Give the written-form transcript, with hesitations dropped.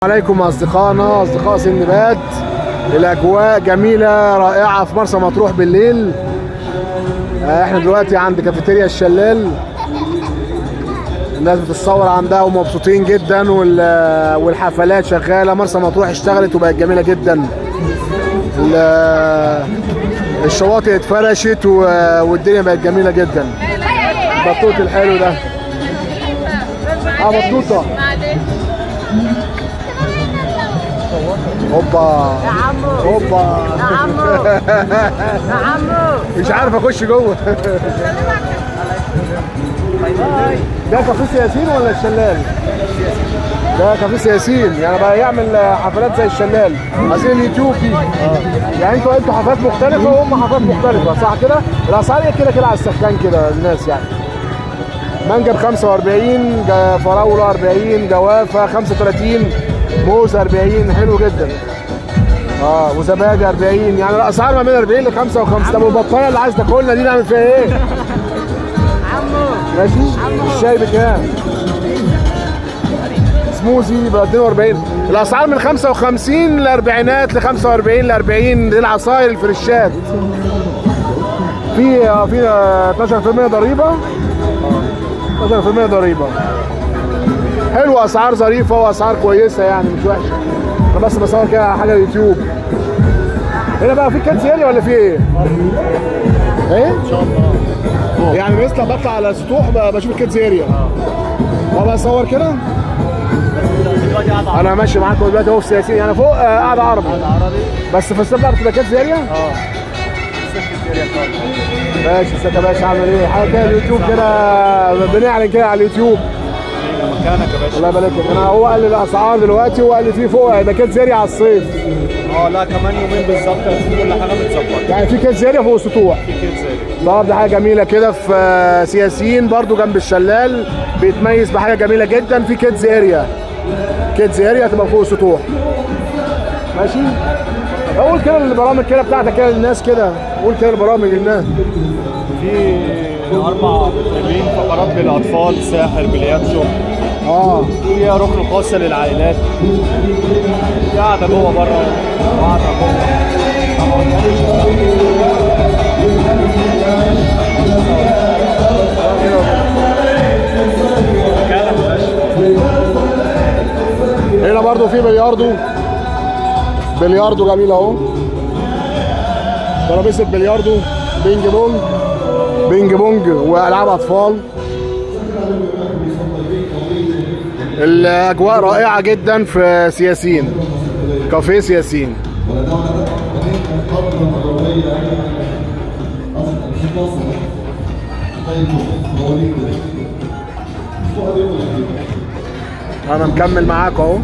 عليكم أصدقائنا أصدقاء سندباد. الأجواء جميلة رائعة في مرسى مطروح بالليل. احنا دلوقتي عند كافيتيريا الشلال، الناس بتتصور عندها ومبسوطين جدا، والحفلات شغالة. مرسى مطروح اشتغلت وبقت جميلة جدا، الشواطئ اتفرشت والدنيا بقت جميلة جدا. البطوط الحلو ده، بطوطة. هوبا يا عمو، هوبا يا عمو، يا عمو، مش عارف اخش جوه. ده كافيه ياسين ولا الشلال؟ ده كافيه ياسين، يعني بقى يعمل حفلات زي الشلال، عايزين اليوتيوب دي. يعني انتوا حفلات مختلفة وهم حفلات مختلفة، صح كده؟ الاسعار ايه كده كده على السكان كده الناس يعني. مانجا ب 45، فراوله 40، جوافه 35، موز 40، حلو جدا. وزبادي 40، يعني الاسعار ما بين 40 ل 55. طب والبطانيه اللي عايز تاكلنا دي نعمل فيها ايه؟ عمو ماشي؟ الشاي بكام؟ سموزي ب 42. الاسعار من 55 لاربعينات ل 45 ل 40. دي العصاير الفريشات. في 12% ضريبة، 12% ضريبة. حلو، اسعار ظريفة واسعار كويسة يعني مش وحشة. انا بس بصور كده على حاجة اليوتيوب. هنا بقى في kids area ولا في ايه؟ ايه؟ ان شاء الله. يعني بيطلع بطلع على السطوح بشوف ال kids area. بابا اصور كده؟ انا ماشي معاكم دلوقتي اهو في سياسيين، يعني فوق قاعدة عربي. قاعدة عربي. بس في الصيف بقى بتبقى kids area؟ الصيف kids area خالص. ماشي ازيك يا باشا، عامل ايه؟ حاجة كده اليوتيوب كده، بنعلن كده على اليوتيوب. مكانك يا باشا. الله يبارك لك. انا هو قال لي الاسعار دلوقتي، وقال لي في فوق هيبقى kids area على الصيف. لا كمان يومين بالظبط هتكون كل حاجة متظبطه. يعني في kids area فوق السطوح. في kids area. طب دي حاجة جميلة كده في سياسيين برضو جنب الشلال، بيتميز بحاجة جميلة جدا، في kids area. kids area تبقى فوق السطوح. ماشي؟ قول كده البرامج كده بتاعتك كده للناس كده، قول كده البرامج للناس. في 4 مطربين، فقرات للاطفال، ساحر، بلياتشو. فيها ركن خاصة للعائلات. في قاعدة جوه بره وقاعدة جوه. هنا برضو في بلياردو، بلياردو جميل اهو، ترابيزة بلياردو، بينج بونج، بينج بونج والعاب اطفال. الاجواء رائعة جدا في سياسين، كافيه سياسين. انا مكمل معاكم اهو.